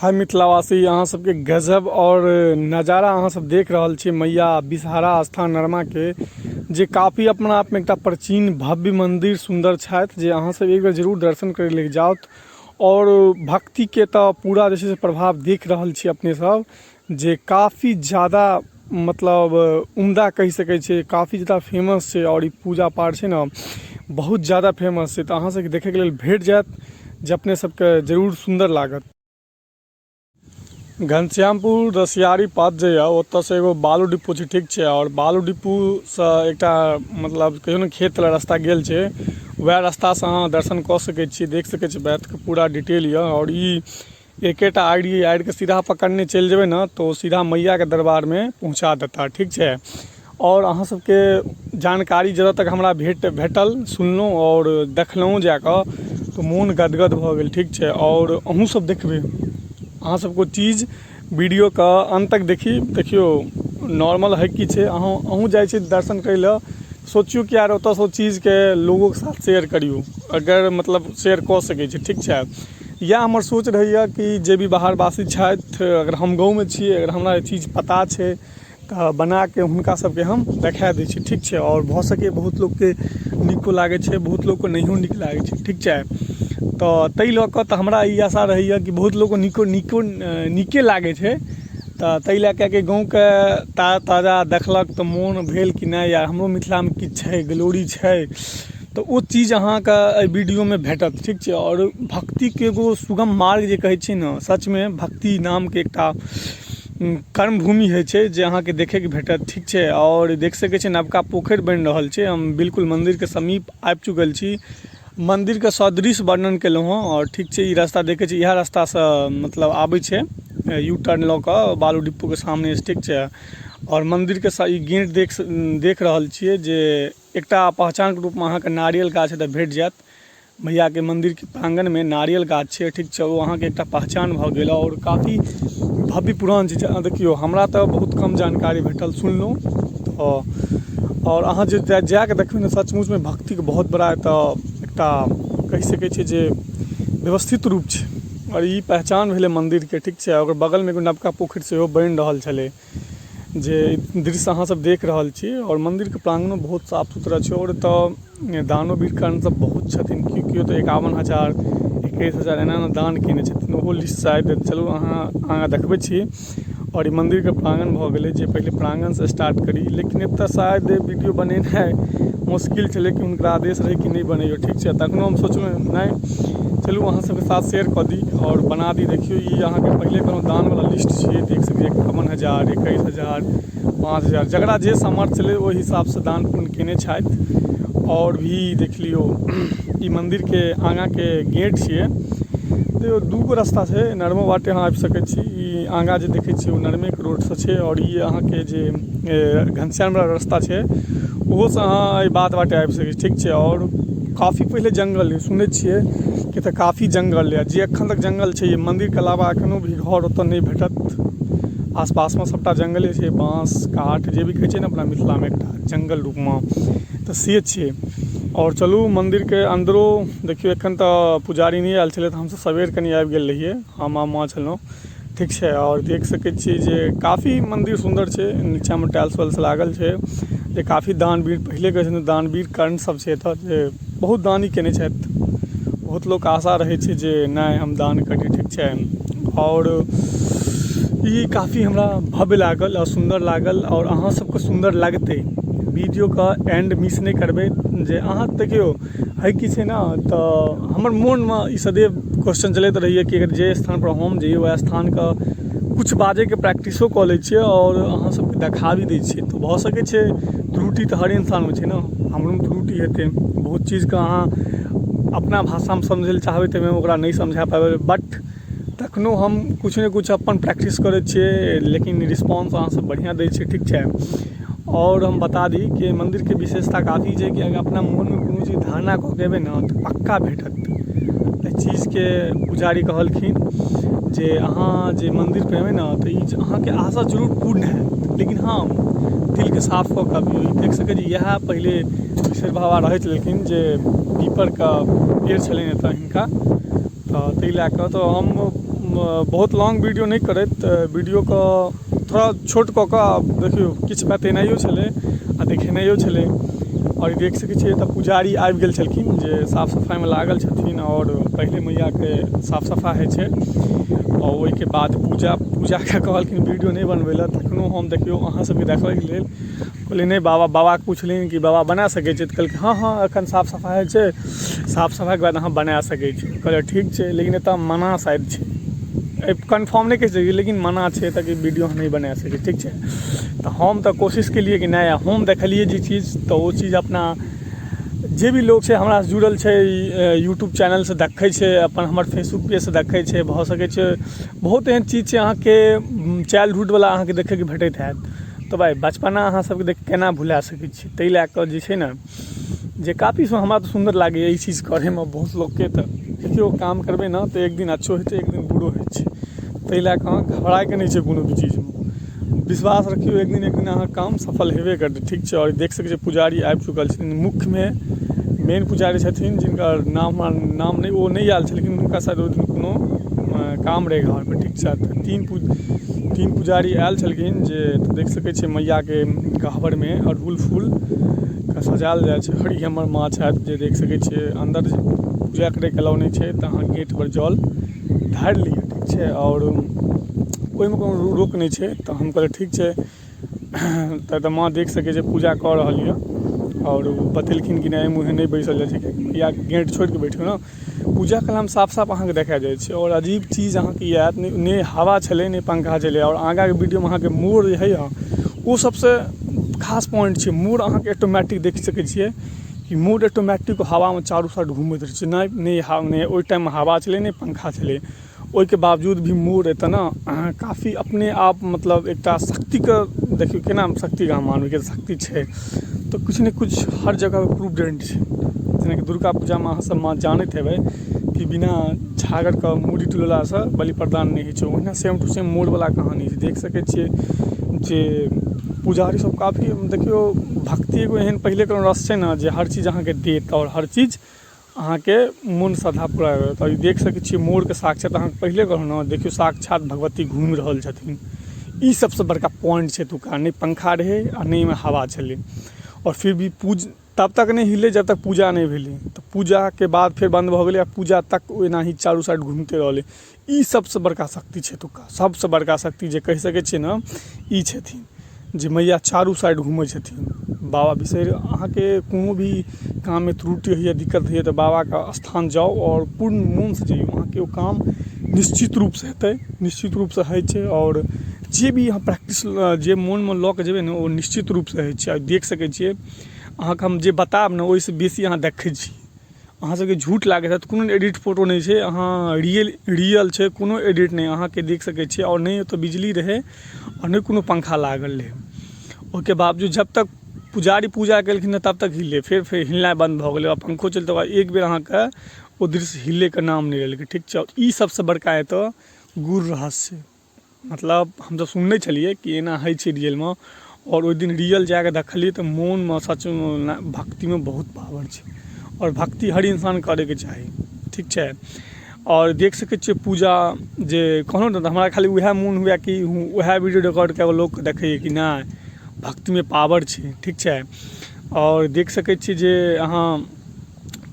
हाय मिथिलावासी, अहाँ सबके गजब और नजारा अहाँ सब देख रहल छी मैया विषहरा स्थान नरमा के, जे काफी अपना आप में एकटा प्राचीन भव्य मंदिर सुंदर छथि, जे अहाँ सब एक बेर जरूर दर्शन करे ले जाउत। और भक्ति के तऽ पूरा जे छै से प्रभाव देख रहल छी अपने सब, जे काफी ज्यादा मतलब उम्दा कहि सकै छियै, काफी ज्यादा फेमस छै। और ई पूजा पाठ छै ने बहुत ज्यादा फेमस छै, तऽ अहाँ सबके देखैके लेल भेट जायत, जे अपने सबके जरूर सुन्दर लागत। घनश्यामपुर रसियारी पात जे यऽ ओतऽसँ एगो बालू डिपो छै, ठीक छै। आओर बालू डिपोसँ एकटा मतलब कहियो ने खेत वाला रास्ता गेल छै, वएह रास्तासँ अहाँ दर्शन कऽ सकै छी, देख सकै छी बातके पूरा डिटेल यऽ। आओर ई एकेटा आड़ि आड़िके सीधा पकड़ने चलि जेबै ने तऽ ओ सीधा मैयाके दरबारमे पहुँचा देता, ठीक छै। आओर अहाँ सबके जानकारी जतऽ तक हमरा भेटल, सुनलहुँ आओर देखलहुँ जाकऽ, तऽ मोन गदगद भऽ गेल, ठीक छै। आओर अहूँ सब देखबै, अहाँ सबके ओ चीज वीडियोके अन्त तक देखी। देखियौ नॉर्मल हइ की छै, अहूँ जाइ छी दर्शन करै लए, सोचियौ कि यार ओतऽसँ ओ चीजके लोगोके साथ शेयर करियौ, अगर मतलब शेयर कऽ सकै छी, ठीक छै। इएह हमर सोच रहैए कि जे भी बाहरवासी छथि, अगर हम गाँवमे छी, अगर हमरा ई चीज पता छै तऽ बनाके हुनका सबके हम देखा दै छी, ठीक छै। आओर भऽ सकैए बहुत लोकके नीको लागै छै, बहुत लोकके नहियो नीक लागै छै, ठीक छै। तऽ ताहि लऽ कऽ तऽ हमरा ई आशा रहैए कि बहुत लोकके नीको नीको नीके लागै छै, तऽ ताहि लए कऽ कि गाँवके ताजा ताजा देखलक तऽ मोन भेल कि नहि यार हमरो मिथिलामे किछु छै, ग्लोरी छै। तऽ ओ चीज अहाँके एहि वीडियोमे भेटत, ठीक छै। आओर भक्तिके एगो सुगम मार्ग जे कहै छियै ने, सचमे भक्ति नामके एकटा कर्मभूमि होइ छै, जे अहाँके देखैके भेटत, ठीक छै। आओर देख सकै छियै नवका पोखरि बनि रहल छै। हम बिल्कुल मन्दिरके समीप आबि चुकल छी, मन्दिरके सदृश वर्णन केलहुँ हँ। आओर ठीक छै, ई रास्ता देखै छी, इएह रास्तासँ मतलब आबै छै यू टर्न लऽ कऽ बालू डिप्पोके सामनेसँ, ठीक छै। आओर मन्दिरके ई गेट देख रहल छियै जे एकटा पहचानके रूपमे अहाँके नारियल गाछ एतऽ भेट जायत। मैयाके मन्दिरके प्राङ्गणमे नारियल गाछ छै, ठीक छै। ओ अहाँके एकटा पहचान भऽ गेल। आओर काफी भव्य पुरान चीज छै। देखियौ हमरा तऽ बहुत कम जानकारी भेटल, सुनलहुँ तऽ। आओर अहाँ जे जाकऽ देखबै ने, सचमुचमे भक्तिके बहुत बड़ा एतऽ एकटा कहि सकै छियै जे व्यवस्थित रूप छै। आओर ई पहचान भेलै मन्दिरके, ठीक छै। ओकर बगलमे एगो नवका पोखरि सेहो बनि रहल छलै, जे दृश्य अहाँ सब देख रहल छी। आओर मन्दिरके प्राङ्गणो बहुत साफ सुथरा छै। आओर एतऽ दानोवीर कर्ण सब बहुत छथिन, केओ केओ तऽ 51,000 21,000 एना एना दान केने छथिन, ओहो लिस्ट शायद। चलू अहाँ आगाँ देखबै छी। आओर ई मन्दिरके प्राङ्गण भऽ गेलै, जे पहिले प्राङ्गणसँ स्टार्ट करी, लेकिन एतऽ शायद वीडियो बनेनाइ मुश्किल छलै कि हुनकर आदेश रहै कि नहि बनैयौ, ठीक छै। तखनो हम सोचलहुँ नहि, चलू अहाँ सबके साथ शेयर कऽ दी आओर बना दी। देखियौ ई अहाँके पहिले कोनो दानवला लिस्ट छियै, देख सकै छियै 51,000, 21,000, 5,000, जकरा जे सामर्थ्य छलै ओहि हिसाबसँ दान पुण्य केने छथि। आओर भी देख लियौ, ई मन्दिरके आगाँके गेट छियै। देखियौ दूगो रास्ता छै, नरमो बाटे अहाँ आबि सकै छी। ई आगाँ जे देखै छियै ओ नरमेके रोडसँ छै। आओर ई अहाँके जे घनश्यामवला रास्ता छै, ओहोसँ अहाँ एहि बाध बाटे आबि सकै छी, ठीक छै। आओर काफी पहिले जङ्गल रहै, सुनै छियै कि एतऽ काफी जङ्गल रहै, जे एखन तक जङ्गल छै। मन्दिरके अलावा एखनो भी घर ओतऽ नहि भेटत, आसपासमे सबटा जङ्गले छै, बाँस काठ जे भी कहै छै ने अपना मिथिलामे एकटा जङ्गल रूपमे, तऽ से छै। आओर चलू मन्दिरके अन्दरो देखियौ। एखन तऽ पुजारी नहि आयल छलै, तऽ हमसब सबेर कनि आबि गेल रहियै, हम आ माँ छलहुँ, ठीक छै। आओर देख सकै छियै जे काफी मन्दिर सुन्दर छै, नीचाँमे टाइल्स वाइल्स लागल छै, जे काफी दानवीर पहिले कहै छथिन, दानवीर कर्ण सब छै एतऽ, जे बहुत दानी केने छथि। बहुत लोकके आशा रहै छै जे नहि हम दान करी, ठीक छै। आओर ई काफी हमरा भव्य लागल आओर सुन्दर लागल, आओर अहाँ सबके सुन्दर लगतै। वीडियोके एंड मिस नहि करबै। जे अहाँ देखियौ हइ की छै ने, तऽ हमर मोनमे ई सदैव क्वेश्चन चलैत रहैए कि अगर जे स्थानपर हम जइयै, ओहि स्थानके किछु बाजैके प्रैक्टिसो कऽ लै छियै आओर अहाँ सबके देखा भी दै छियै। तऽ भऽ सकै छै, त्रुटि तऽ हर इंसानमे छै ने, हमरोमे त्रुटि हेतै। बहुत चीजके अहाँ अपना भाषामे समझै लए चाहबै तऽ ओकरा नहि समझा पेबै, बट तखनो हम किछु ने किछु अपन प्रैक्टिस करै छियै, लेकिन रिस्पॉन्स अहाँ सब बढ़िआँ दै छियै, ठीक छै। आओर हम बता दी कि मन्दिरके विशेषता काफी छै कि अगर अपना मोनमे कोनो चीज धारणा कऽ के एबै ने तऽ पक्का भेटत। एहि चीजके पुजारी कहलखिन जे अहाँ जे मन्दिरपर एबै ने तऽ ई अहाँके आशा जरूर पूर्ण हैत, लेकिन हँ दिलके साफ कऽ कऽ अबियौ। ई देख सकै छी, इएह पहिले ईश्वर बाबा रहैत छलखिन, जे पीपरके पेड़ छलनि एतऽ हिनका, तऽ ताहि लए कऽ तऽ हम बहुत लॉन्ग वीडियो नहि करैत वीडियोके थोड़ा छोट कऽ कऽ देखियौ किछु बतेनाइयो छलै आ देखेनाइयो छलै। आओर ई देख सकै छियै एतऽ पुजारी आबि गेल छलखिन जे साफ सफाइमे लागल छथिन आओर पहिले मैयाके साफ सफाइ होइ छै आओर ओहिके बाद पूजा। पूजाके कहलखिन वीडियो नहि बनबै लए, तखनो हम देखियौ अहाँ सबके देखबैके लेल कहलियै नहि बाबा। बाबाके पुछलियनि कि बाबा बना सकै छियै? तऽ कहलखिन हँ हँ, एखन साफ सफाइ होइ छै, साफ सफाइके बाद अहाँ बना सकै छी। कहलियै ठीक छै, लेकिन एतऽ मना शायद छै, कन्फर्म नहि कहि सकै छी, लेकिन मना छै एतऽ कि वीडियो अहाँ नहि बना सकै, ठीक छै। तऽ हम तऽ कोशिश केलियै कि नहि, हम देखलियै जे चीज तऽ ओ चीज अपना जे भी लोक छै हमरासँ जुड़ल छै, यूट्यूब चैनलसँ देखै छै, अपन हमर फेसबुक पेजसँ देखै छै, भऽ सकै छै बहुत एहन चीज छै अहाँके चाइल्डहुडवला अहाँके देखैके भेटैत हैत। तऽ भाइ बचपना अहाँ सबके देख केना भुला सकै छी? ताहि लए कऽ जे छै ने जे काफी हमरा तऽ सुन्दर लागैए ई चीज करैमे। बहुत लोकके तऽ देखियौ काम करबै ने तऽ एक दिन अच्छो होइ छै, एक दिन बुरो होइ छै। ताहि लए कऽ अहाँ घबरायके नहि छै कोनो भी चीजमे, विश्वास रखियौ एक दिन एक दिन अहाँके काम सफल हेबे करतै, ठीक छै। आओर देख सकै छियै पुजारी आबि चुकल छथिन। मुख्यमे मेन पुजारी छथिन जिनकर नाम हमरा नाम नहि, ओ नहि आयल छलखिन, हुनका शायद ओहि दिन कोनो काम रहै घरपर, ठीक छै। तऽ तीन पुजारी आयल छलखिन जे देख सकै छियै मैयाके गहबरमे अड़हुल फूलके सजायल जाइ छै। आओर ई हमर माँ छथि जे देख सकै छियै अन्दर पूजा करैके अलाउ नहि छै, तऽ अहाँ गेटपर जल ढारि लिअ, ठीक छै। आओर ओहिमे कोनो रोक नहि छै। तऽ हम कहलियै ठीक छै। तऽ माँ देख सकै छै पूजा कऽ रहल यऽ। आओर ओ बतेलखिन कि नहि, एहि मुँहे नहि बैसल जाइ छै, किएकि मैयाके गेट छोड़िकऽ बैठियौ ने पूजा कलामे साफ साफ अहाँके देखा जाइ छै। आओर अजीब चीज अहाँके ई आयत, नहि हवा छलै नहि पंखा छलै। आओर आगाँके वीडियोमे अहाँके मोर जे होइए ओ सबसँ खास पॉइंट छै। मोर अहाँके ऑटोमेटिक देख सकै छियै कि मोर ऑटोमेटिक हवामे चारू साइड घूमैत रहै छै। नहि नहि नहि ओहि टाइममे हवा छलै, नहि पंखा छलै, ओहिके बावजूद भी मोर एतऽ ने अहाँ काफी अपने आप मतलब एकटा शक्तिके देखियौ केना शक्तिके अहाँ मानबै, शक्ति छै तऽ किछु ने किछु हर जगह प्रूवेंट छै। जेनाकि दुर्गा पूजामे अहाँ सब जानैत हेबै कि बिना छागरके मूड़ी तुललासँ बलि प्रदान नहि होइ छै, ओहिना सेम टू सेम मोरवला कहानी छै। देख सकै छियै जे पुजारी सब काफी देखियौ भक्ति एगो एहन पहिले के रस छै ने जे हर चीज अहाँके देत आओर हर चीज अहाँके मोन श्रद्धा पूरा करत। आओर ई देख सकै छियै मोरके साक्षात अहाँके पहिले कहलहुँ ने, देखियौ साक्षात भगवती घूमि रहल छथिन। ई सबसँ बड़का पॉइंट छै एतुका। नहि पंखा रहै आ नहि एहिमे हवा छलै, आओर फिर भी तब तक नहि हिललै जब तक पूजा नहि भेलै। तऽ पूजाके बाद फेर बन्द भऽ गेलै आ पूजा तक ओ एनाही चारू साइड घूमिते रहलै। ई सबसँ बड़का शक्ति छै एतुका, सबसँ बड़का शक्ति जे कहि सकै छियै ने ई छथिन जे मैया चारू साइड घूमै छथिन। बाबा बिसरि अहाँके कोनो भी काममे त्रुटि होइए, दिक्कत होइए, तऽ बाबाके स्थान जाउ आओर पूर्ण मोनसँ जइयौ, अहाँके ओ काम निश्चित रूपसँ हेतै, निश्चित रूपसँ होइ छै। आओर जे भी अहाँ प्रैक्टिस जे मोनमे लऽ कऽ जेबै ने ओ निश्चित रूपसँ होइ छै। आ देख सकै छियै अहाँके हम जे बतायब ने ओहिसँ बेसी अहाँ देखै छी, अहाँ सबके झूठ लागैत हैत। कोनो एडिट फोटो नहि छै, अहाँ रियल रियल छै, कोनो एडिट नहि, अहाँके देख सकै छियै। आओर नहि ओतऽ बिजली रहै आओर नहि कोनो पंखा लागल रहै, ओहिके बावजूद जब तक पुजारी पूजा केलखिन तब तक हिललै, फेर फेर हिलनाइ बन्द भऽ गेलै। आओर पंखो चलतै बाद एक बेर अहाँके ओ दृश्य हिलैके नाम नहि लेलकै, ठीक छै। ई सबसँ बड़का एतऽ गूढ़ रहस्य, मतलब हमसब सुनने छलियै कि एना होइ छै रियलमे, आओर ओहि दिन रियल जाकऽ देखलियै तऽ मोनमे सचमे भक्तिमे बहुत पावर छै आओर भक्ति हर इंसान करैके चाही, ठीक छै। आओर देख सकै छियै पूजा जे कहलहुँ ने, तऽ हमरा खाली वएह मोन हुए कि वएह वीडियो रिकॉर्ड कए कऽ लोकके देखैयै कि नहि भक्तिमे पावर छै, ठीक छै। आओर देख सकै छियै जे अहाँ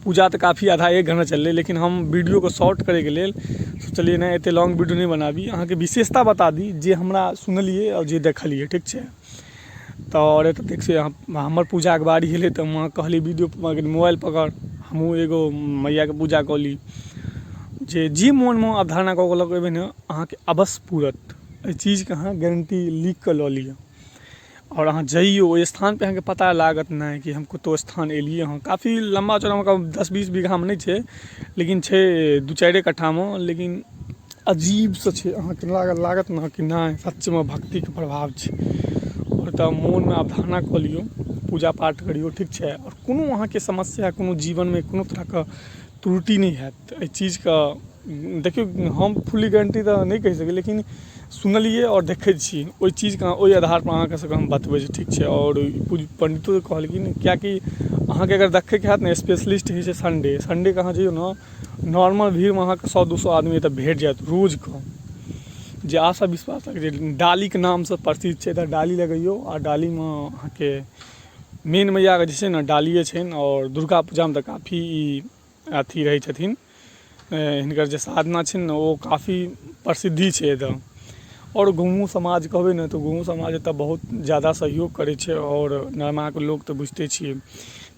पूजा तऽ काफी आधा एक घण्टा चललै, लेकिन हम वीडियोके शॉर्ट करैके लेल सोचलियै नहि एते लॉन्ग वीडियो नहि बनाबी, अहाँके विशेषता बता दी जे हमरा सुनलियै आओर जे देखलियै, ठीक छै। तऽ आओर एतऽ देख सकै हमर पूजाके बारी एलै तऽ माँ कहली वीडियो मोबाइल पकड़, हमहूँ एगो मैयाके पूजा कऽ ली। जे जे मोनमे अवधारणा कऽ कऽ लऽ कऽ एबै ने अहाँके अवश्य पूरत, एहि चीजके अहाँ गारंटी लिख कऽ लऽ लिअ। आओर अहाँ जइयौ ओहि स्थानपर अहाँके पता लागत नहि कि हम कतहु स्थान एलियै हँ। काफी लम्बा चौड़ा 10-20 बीघामे नहि छै, लेकिन छै 2-4 कट्ठामे, लेकिन अजीबसँ छै। अहाँके लागत ने कि नहि सचमे भक्तिके प्रभाव छै। आओर तऽ मोनमे अवधारणा कऽ लियौ, पूजा पाठ करियौ, ठीक छै। आओर कोनो अहाँके समस्या कोनो जीवनमे कोनो तरहके त्रुटि नहि हैत, एहि चीजके देखियौ, हम फुल्ली गारंटी तऽ नहि कहि सकै, लेकिन सुनलियै आओर देखै छी ओहि चीजके, ओहि आधारपर अहाँके सबके हम बतबै छी, ठीक छै। आओर पण्डितो कहलखिन, किएकि अहाँके अगर देखैके हैत ने, स्पेशलिस्ट होइ छै संडे। संडेके अहाँ जइयौ ने, नॉर्मल भीड़मे अहाँके 100-200 आदमी एतऽ भेट जायत रोजके, जे आशा विश्वास जे डालीके नामसँ प्रसिद्ध छै। तऽ डाली लगैयौ आ डालीमे अहाँके मेन मैयाके जे छै ने डालिए छनि। आओर दुर्गा पूजामे तऽ काफी ई अथी रहै छथिन, हिनकर जे साधना छै ने, ओ काफी प्रसिद्धि छै एतऽ। आओर गाँवो समाज कहबै ने, तऽ गाँवो समाज एतऽ बहुत जादा सहयोग करै छै। आओर नरमाके लोक तऽ बुझिते छियै,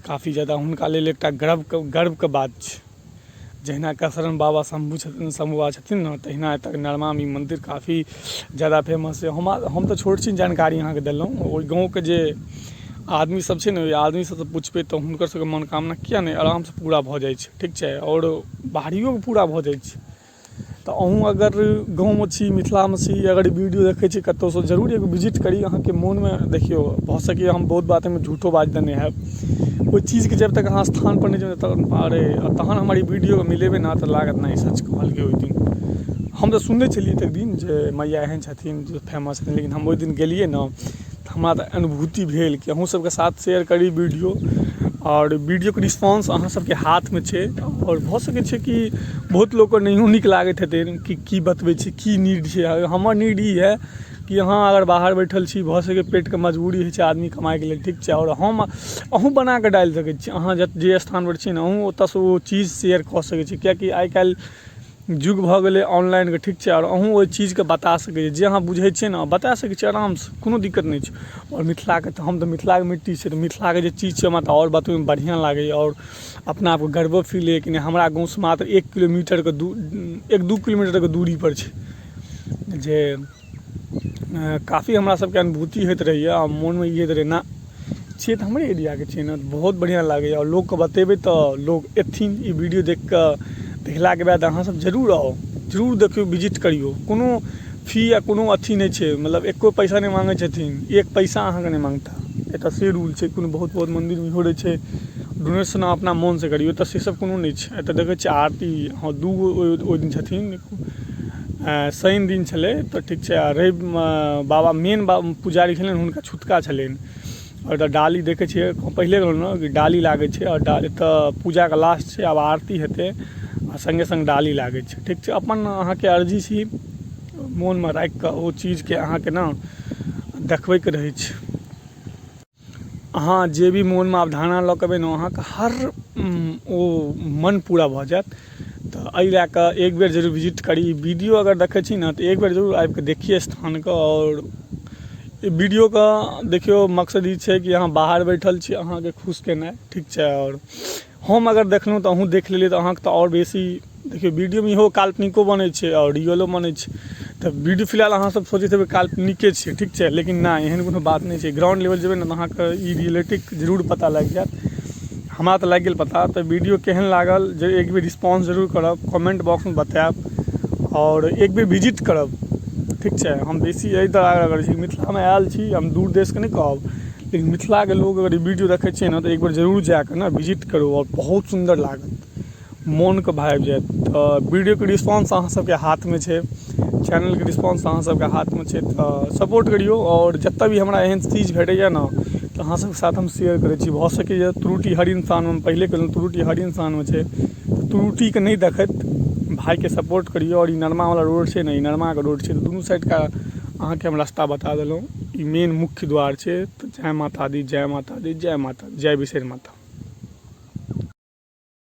काफी जादा हुनका लेल एकटा गर्वके बात छै। जहिना कसरन बाबा शम्भू छथिन, शम्भू बाबा छथिन ने, तहिना एतऽ नरमामे ई मन्दिर काफी जादा फेमस छै। हम तऽ छोट छिन जानकारी अहाँके देलहुँ। ओहि गाँवके जे आदमी सब छै ने, ओहि आदमी सबसँ पुछबै तऽ हुनकर सबके मनोकामना किया नहि आरामसँ पूरा भऽ जाइ छै, ठीक छै। आओर बाहरियोके पूरा भऽ जाइ छै। तऽ अहूँ अगर गाँवमे छी, मिथिलामे छी, अगर वीडियो देखै छी कतहुसँ, जरूर एगो विजिट करी। अहाँके मोनमे देखियौ, भऽ सकैए हम बहुत बात एहिमे झूठो बाजि देने हैब। ओहि चीजके जब तक अहाँ स्थानपर नहि जेबै तब अरे तहन हमर ई वीडियोके मिलेबै ने, तऽ लागत नहि सच कहलकै ओहि दिन। हम तऽ सुनने छलियै एतेक दिन जे मैया एहन छथिन जे फेमस छथिन, लेकिन हम ओहि दिन गेलियै ने, तऽ हमरा तऽ अनुभूति भेल कि अहूँ सबके साथ शेयर करी वीडियो। आओर वीडियोके रिस्पॉन्स अहाँ सबके हाथमे छै। आओर भऽ सकै छै कि बहुत लोकके नहियो नीक लागैत हेतै कि की बतबै छै, की नीड छै। हमर नीड ई यऽ कि अहाँ अगर बाहर बैठल छी, भऽ सकै पेटके मजबूरी होइ छै आदमी कमाइके लेल, ठीक छै। आओर हम अहूँ बनाकऽ डालि सकै छी। अहाँ जे स्थानपर छी ने, अहूँ ओतऽसँ ओ चीज शेयर कऽ सकै छी, किएकि आइ काल्हि युग भऽ गेलै ऑनलाइनके, ठीक छै। आओर अहूँ ओहि चीजके बता सकै छी, जे अहाँ बुझै छियै ने, बता सकै छियै आरामसँ, कोनो दिक्कत नहि छै। आओर मिथिलाके तऽ, हम तऽ मिथिलाके मिट्टी छै, तऽ मिथिलाके जे चीज छै, हमरा तऽ आओर बतबैमे बढ़िआँ लागैए। आओर अपना आपके गर्वो फील होइए कि नहि, हमरा गाँवसँ मात्र 1 किलोमीटरके 1-2 किलोमीटरके दूरीपर छै, जे काफी हमरा सबके अनुभूति होइत रहैए। आ मोनमे ई होइत रहैए ना, छियै तऽ हमरे एरियाके छियै ने, बहुत बढ़िआँ लागैए। आओर लोकके बतेबै तऽ लोक एथिन। ई वीडियो देखि कऽ, देखलाके बाद अहाँ सब जरूर आउ, जरूर देखियौ, विजिट करियौ। कोनो फी या कोनो अथी नहि छै, मतलब एको पैसा नहि माँगै छथिन, एक पैसा अहाँके नहि माँगता एतऽ, से रूल छै। कोनो बहुत बहुत मन्दिरमे इहो रहै छै, डोनेशन अपना मोनसँ करियौ। एतऽ से सब कोनो नहि छै। एतऽ देखै छियै आरती, हँ, दूगो ओहि दिन छथिन। शनि दिन छलै तऽ ठीक छै, आ रविमे बाबा मेन पुजारी छलनि, हुनका छुतका छलनि। आओर एतऽ डाली देखै छियै, पहिले कहलहुँ ने कि डाली लागै छै। आओर एतऽ पूजाके लास्ट छै, आब आरती हेतै आ सङ्गे सङ्ग डाली लागै छै, ठीक छै। अपन अहाँके अर्जी छी, मोनमे राखि कऽ ओ चीजके अहाँके ने देखबैके रहै छै। अहाँ जे भी मोनमे अवधारणा लऽ कऽ एबै ने, अहाँके हर ओ मन पूरा भऽ जायत। तऽ एहि लए कऽ एक बेर जरूर विजिट करी। वीडियो अगर देखै छी ने, तऽ एक बेर जरूर आबि कऽ देखियै स्थानके। आओर ई वीडियोके देखियौ, मकसद ई छै कि अहाँ बाहर बैठल छी, अहाँके खुश केनाइ, ठीक छै। आओर हम अगर देखलहुँ तऽ अहूँ देख लेलियै, तऽ अहाँके तऽ आओर बेसी। देखियौ, वीडियोमे इहो काल्पनिको बनै छै आओर रियलो बनै छै। तऽ वीडियो फिलहाल अहाँ सब सोचैत हेबै काल्पनिके छै, ठीक छै, लेकिन नहि, एहन कोनो बात नहि छै। ग्राउंड लेवल जेबै ने, तऽ अहाँके ई रियलिटीक जरूर पता लागि जायत। हमरा तऽ लागि गेल पता। तऽ वीडियो केहन लागल जे एक बेर रिस्पॉन्स जरूर करब, कमेंट बॉक्समे बतायब आओर एक बेर विजिट करब, ठीक छै। हम बेसी एहि तरह अगर छी, मिथिलामे आयल छी, हम दूर देशके नहि कहब, लेकिन मिथिलाके लोग अगर ई वीडियो देखै छियै ने, तऽ एक बेर जरूर जाकऽ ने विजिट करू आओर बहुत सुन्दर लागत, मोनके भाबि जायत। तऽ वीडियोके रिस्पॉन्स अहाँ सबके हाथमे छै, चैनलके रिस्पॉन्स अहाँ सबके हाथमे छै, तऽ सपोर्ट करियौ। आओर जतऽ भी हमरा एहन चीज भेटैए ने, तऽ अहाँ सबके साथ हम शेयर करै छी। भऽ सकैए त्रुटि हर इंसानमे, पहिले कहलहुँ, त्रुटि हर इंसानमे छै, तऽ त्रुटिके नहि देखैत भाइके सपोर्ट करियौ। आओर ई नरमावला रोड छै ने, ई नरमाके रोड छै, तऽ दुनू साइडके अहाँके हम रास्ता बता देलहुँ। ई मेन मुख्य द्वार छै। तऽ जय माता दी, जय माता दी, जय माता, जय विषहरि माता।